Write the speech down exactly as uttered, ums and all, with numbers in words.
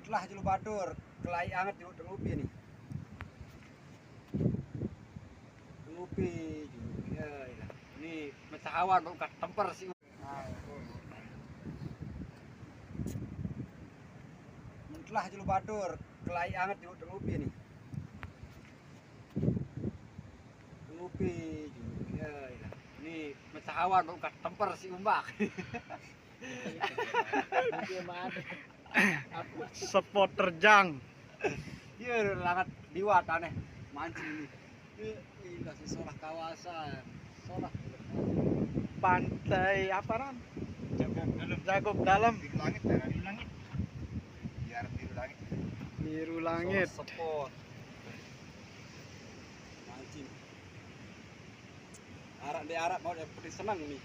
Telah julu batur, kelai anget julu tengupi nih. Tengupi julu. Ya, ya. Ini mecah awan, bukan temper sih. Nah, itu. Telah julu batur, kelai anget julu tengupi nih. Tengupi julu. Ya, ya. Ini mecah awan, bukan temper si umbak. Spot terjang. Iya, langat liwat aneh mancing nih. Iya, iya, si Solah kawasan. Solah. Pantai apa, Ran? Jagok Dalam. Jagok Dalam. Biru langit, daerah biru langit. Biar biru langit. Biru langit. Solah spot. Mancing. Arak di arak mau dia putih senang nih.